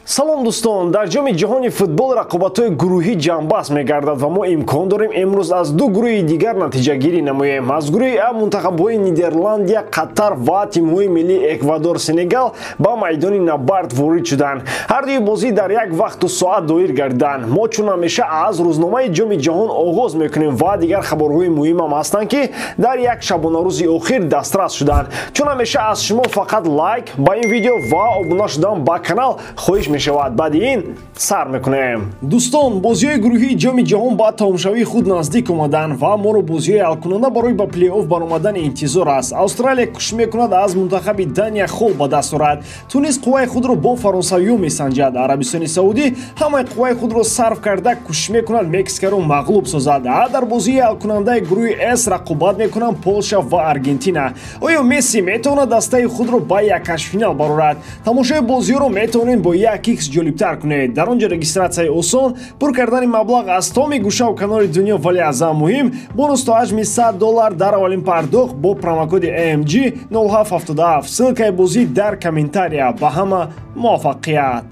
Салом дӯстон, дар ҷоми ҷаҳони футбол рақобатҳои гурӯҳӣ ҷамъбаст мегардад ва мо имкон дорем имрӯз аз ду гурӯҳи дигар натиҷагирӣ намоем. Аз гурӯҳи А мунтахабҳои Нидерландия, Қатар ва тимҳои миллии Эквадор, Сенегал ба майдони набард ворид шуданд. Ҳар дуи бозӣ дар як вақту соат доир гардиданд. Мо чун ҳамеша аз рӯзномаи ҷоми ҷаҳон оғоз мекунем ва дигар хабарҳои муҳимам ҳастанд, ки дар як шабонарӯзи охир дастрас шуданд. Чун ҳамеша аз шумо фақат лайк ба ин видео ва обуна шудан ба канал хоҳиш мешавад. Баъди ин сар мекунем. Дӯстон, бозиҳои гурӯҳии ҷоми ҷаҳон ба тамомшавии худ наздик омаданд ва моро бозиҳои ҳалкунанда барои ба плей-офф баромадан интизор аст. Австралия кӯшиш мекунад аз мунтахаби Дания хол ба даст орад. Тунис қувваи худро бо фаронсавиҳо месанҷад. Арабистони Саудӣ ҳамаи қувваи худро сарф карда кӯшиш мекунад Мексикаро мағлуб созад. А дар бозии ҳалкунандаи гурӯҳи С рақобат мекунанд Полша ва Аргентина. Оё Месси метавонад дастаи худро ба якҳаштфинал барорад? Тамошои бозиҳоро метавонед бо 1x ҷолибтар кунед. Дар он ҷо регистратсияи осон, пур кардани маблағ аз томи гӯшаву канори дунё, вале аз ҳама муҳим бонус то ҳаҷми $100 дар аввалин пардохт бо промокоди AMG 0777. Ссылкаи бозӣ дар комментария. Ба ҳама муваффақият!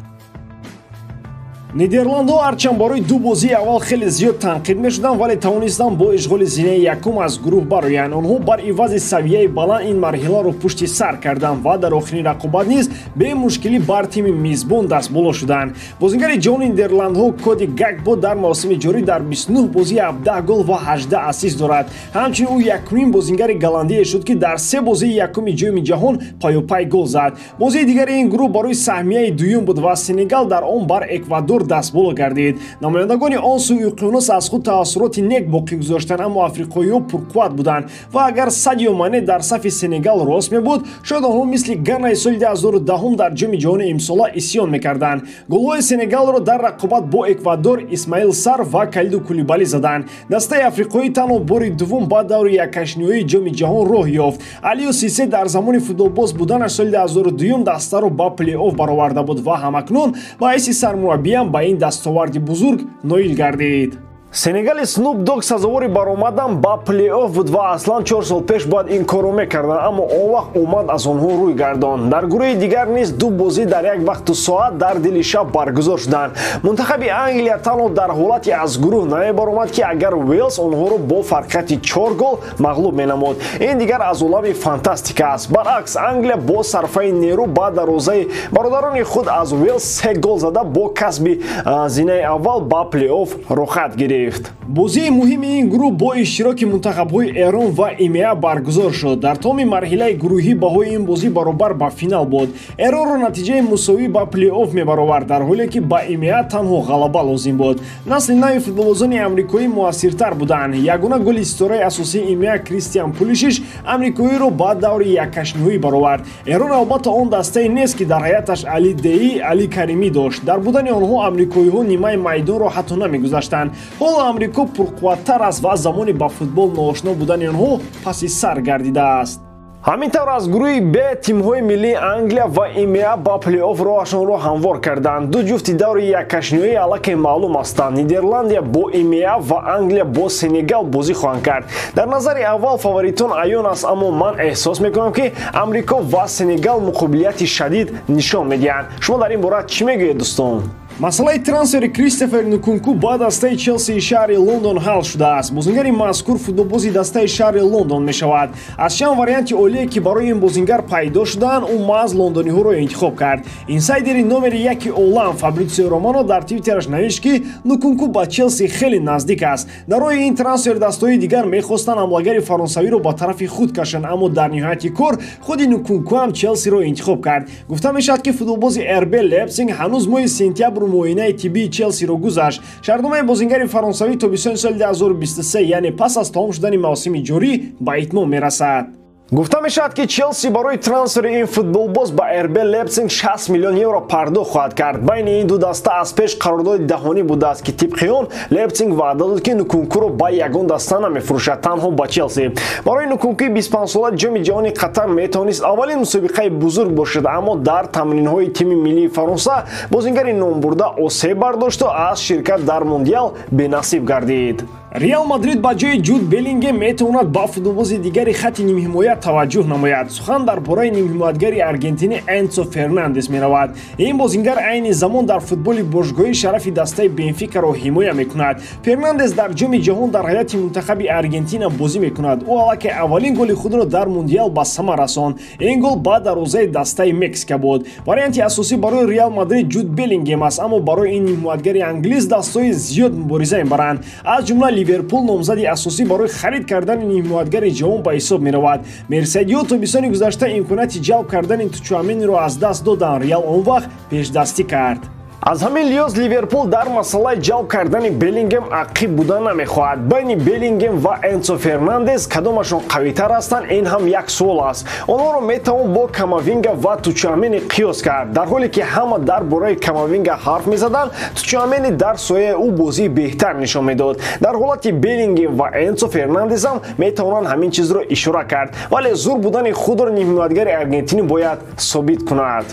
Нидерландҳо ҳарчанд барои ду бозии аввал хеле зиёд танқид мешуданд, вале тавонистанд бо ишғоли зинаи якум аз гурӯҳ бароянд. Онҳо бар ивази савияи баланд ин марҳиларо пушти сар карданд ва дар охирин рақобат низ бемушкилӣ бар тими мизбон дастболо шуданд. Бозингари ҷавони Нидерландҳо Коди Гакпо дар мавсими ҷорӣ дар 29 бозӣ 17 гол ва 18 ассист дорад. Ҳамчунин ӯ якумин бозингари голландие шуд, ки дар се бозии якуми ҷоми ҷаҳон паёпай гол зад. Бозии дигари ин гурӯҳ барои саҳмияи дуюм буд ва Сенегал дар он бар Эквадор дастболо гардид. Намояндагони он сӯи уқёнус аз худ таассуроти нек боқӣ гузоштанд, аммо африқоиҳо пурқувват буданд ва агар Садио Мане дар сафи Сенегал рост мебуд, шояд онҳо мисли Ганаи соли 2010 дар ҷоми ҷаҳони имсола исьён мекарданд. Голҳои Сенегалро дар рақобат бо Эквадор Исмаил Сар ва Калиду Кулибали заданд. Дастаи африқоӣ танҳо бори дуввум ба даври якҳаштниҳоии ҷоми ҷаҳон роҳ ёфт. Алиу Сисе дар замони футболбоз буданаш соли 2002 дастаро ба плей-офф бароварда буд ва ҳамакнун ба ҳайси сармураббиам ба ин дастоварди бузург ноил гардид. Сенегали Снуп Дог сазовори баромадан ба плей-офф буд ва аслан 4 сол пеш бояд ин корро мекарданд, аммо он вақт омад аз онҳо рӯй гардонд. Дар гурӯҳи дигар низ ду бозӣ дар як вақту соат дар дили шаб баргузор шуданд. Мунтахаби Англия танҳо дар ҳолати аз гурӯҳ намебаромад, ки агар Уэлс онҳоро бо фарқияти чор гол мағлуб менамуд. Ин дигар аз олами фантастика аст. Баръакс, Англия бо сарфаи нерӯ ба дарвозаи бародарони худ аз Уэлс се гол зада, бо касби зинаи аввал ба плей-офф роҳхат гирифт. Бозии муҳими ин гурӯҳ бо иштироки мунтахабҳои Эрон ва ИМА баргузор шуд. Дар тамоми марҳилаи гурӯҳӣ баҳои ин бозӣ баробар ба финал буд. Эронро натиҷаи мусовӣ ба плей-офф мебаровард, дар ҳоле ки ба ИМА танҳо ғалаба лозим буд. Насли нави футболбозони амрикоӣ муассиртар буданд. Ягона голи ситораи асосии ИМА Кристиан Пулишиш амрикоиро ба даври якҳаштниҳоӣ баровард. Эрон албатта он дастае нест, ки дар ҳайаташ Али Деӣ, Али Каримӣ дошт. Дар будани онҳо амрикоиҳо нимаи майдонро ҳатто намегузаштанд. Ҳоло Амрико пурқувваттар аст ва замони ба футбол ноошно будани онҳо паси сар гардидааст. Ҳамин тавр, аз гурӯҳи Б тимҳои миллии Англия ва ИМА ба плей-офф роҳашонро ҳамвор карданд. Ду ҷуфти даври якҳаштниҳоӣ аллакай маълум ҳастанд. Нидерландия бо ИМА ва Англия бо Сенегал бозӣ хоҳанд кард. Дар назари аввал фаворитон аён аст, аммо ман эҳсос мекунам, ки Амрико ва Сенегал муқобилияти шадид нишон медиҳанд. Шумо дар ин бора чӣ мегӯед, дӯстон? Масъалаи трансфери Кристофер Нкунку ба дастаи Челсии шаҳри Лондон ҳал шудааст. Бозингари мазкур футболбози дастаи шаҳри Лондон мешавад. Аз чанд варианти олие, ки барои ин бозингар пайдо шудаанд, ӯ маҳз лондониҳоро интихоб кард. Инсайдери номери яки олам Фабритсио Романо дар Твиттераш навишт, ки Нкунку ба Челси хеле наздик аст. Дар роҳи ин трансфер дастаҳои дигар мехостанд ҳамлагари фаронсавиро ба тарафи худ кашанд, аммо дар ниҳояти кор худи Нкунку ҳам Челсиро интихоб кард. Гуфта мешавад, ки футболбози РБ Лейпсиг ҳанӯз моҳи сентябр муоинаи тиббии Челсиро гузашт. Шартномаи бозингари фаронсавӣ тобистони соли 2023, яъне пас аз тамом шудани мавсими ҷорӣ, ба итмом мерасад. Гуфта мешавад, ки Челси барои трансфери ин футболбоз ба РБ Лейпсиг 60 миллион евро пардохт хоҳад кард. Байни ин ду даста аз пеш қарордоди даҳонӣ будааст, ки тибқи он Лейпсиг ваъда дод, ки Нкункуро ба ягон даста намефурӯшад, танҳо ба Челси. Барои Нкункуи 25сола Ҷоми ҷаҳони Қатар метавонист аввалин мусобиқаи бузург бошад, аммо дар тамринҳои тими миллии Фаронса бозингари номбурда осеб бардошту аз ширкат дар мундиал бенасиб гардид. Реал Мадрид ба ҷои Ҷуд Беллингем метавонад ба футболбози дигари хатти нимҳимоят таваҷҷӯҳ намояд. Сухан дар бораи нимҳимоятгари аргентинӣ Энсо Фернандес меравад. Ин бозингар айни замон дар футболи бошгоҳӣ шарафи дастаи Бенфикаро ҳимоя мекунад. Фернандес дар Ҷоми ҷаҳон дар ҳайати мунтахаби Аргентина бозӣ мекунад. Ӯ аллакай аввалин голи худро дар мундиал ба самар расонд. Ин гол ба дарвозаи дастаи Мексика буд. Варианти асосӣ барои Реал Мадрид Ҷуд Беллингем аст, аммо барои ин нимҳимоятгари англис дастҳои зиёд мубориза мебаранд. Аз ҷумла Ливерпул номзади асосӣ барои харид кардани нимҳимоятгари ҷавон ба ҳисоб меравад. Мерсайдиё тобистони гузашта имконияти ҷалб кардани Тучуамениро аз даст доданд. Реал он вақт пешдастӣ кард. Аз ҳамин лиҳоз Ливерпул дар масъалаи ҷалб кардани Беллингем ақиб буда намехоҳад. Байни Беллингем ва Энсо Фернандес кадомашон қавитар ҳастанд, ин ҳам як суол аст. Онҳоро метавон бо Камавинга ва Тучуамени қиёс кард. Дар ҳоле ки ҳама дар бораи Камавинга ҳарф мезаданд, Тучуамени дар сояи ӯ бозии беҳтар нишон медод. Дар ҳолати Беллингем ва Энсо Фернандес ҳам метавонанд ҳамин чизро ишора кард, вале зур будани худро нимҳимоятгари аргентинӣ бояд собит кунад.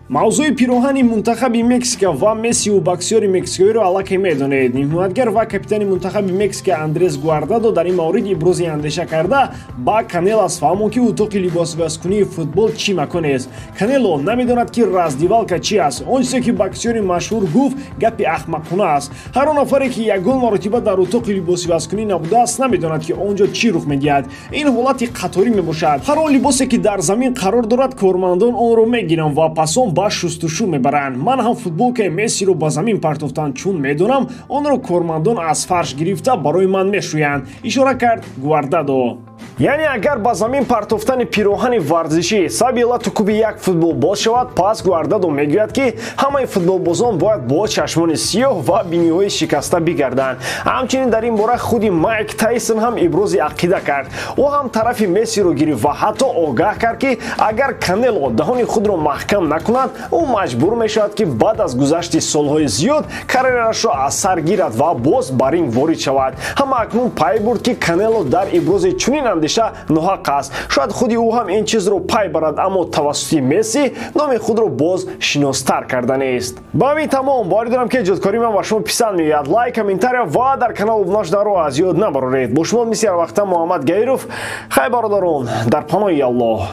Мавзӯи пироҳани мунтахаби Мексика ва Мессиву боксёри мексикоиро аллакай медонед. Нимҳимоятгар ва капитани мунтахаби Мексика Андрес Гуардадо дар ин маврид ибрози андеша карда ба Канелас фаҳмонд, ки утоқи либосивазкунии футбол чӣ маконест. Канело намедонад, ки раздевалка чӣ аст. Он чизе ки боксёри машҳур гуфт, гапи ахмақона аст. Ҳар он нафаре ки ягон маротиба дар утоқи либосивазкунӣ набудааст, намедонад, ки он ҷо чӣ рух медиҳад. Ин ҳолати қаторӣ мебошад. Ҳар он либосе ки дар замин қарор дорад, кормандон онро мегиранд ва пас он ба шустушу мебаранд. Ман ҳам футболкаи Мессиро ба замин партофтам, чун медонам онро кормандон аз фарш гирифта барои ман мешӯянд, ишора кард Гуардадо. Яъне агар ба замин партофтани пироҳани варзишӣ сабаби лату куби як футболбоз шавад, пас Гуардадо мегӯяд, ки ҳамаи футболбозон бояд бо чашмони сиёҳ ва биниҳои шикаста бигарданд. Ҳамчунин дар ин бора худи Майк Тайсон ҳам ибрози ақида кард. Ӯ ҳам тарафи Мессиро гирифт ва ҳатто огаҳ кард, ки агар Канело даҳони худро маҳкам накунад, ӯ маҷбур мешавад, ки баъд аз гузашти солҳои зиёд карьерашро аз сар гирад ва боз ба ринг ворид шавад. Ҳама акнун пай бурд, ки Канело дар ибрози чунин андеша ноҳақ аст. Шояд худи ӯ ҳам ин чизро пай барад, аммо тавассути Месси номи худро боз шиностар карданест. Ба ҳамин тамом. Боварӣ дорам, ки эҷодкории ман ба шумо писанд меояд. Лайк, комментария ва дар канал обуна шуданро аз ёд набароред. Бо шумо мисли ҳарвақта Муҳаммад Гаиров. Хай, бародарон, дар паноҳи Аллоҳ.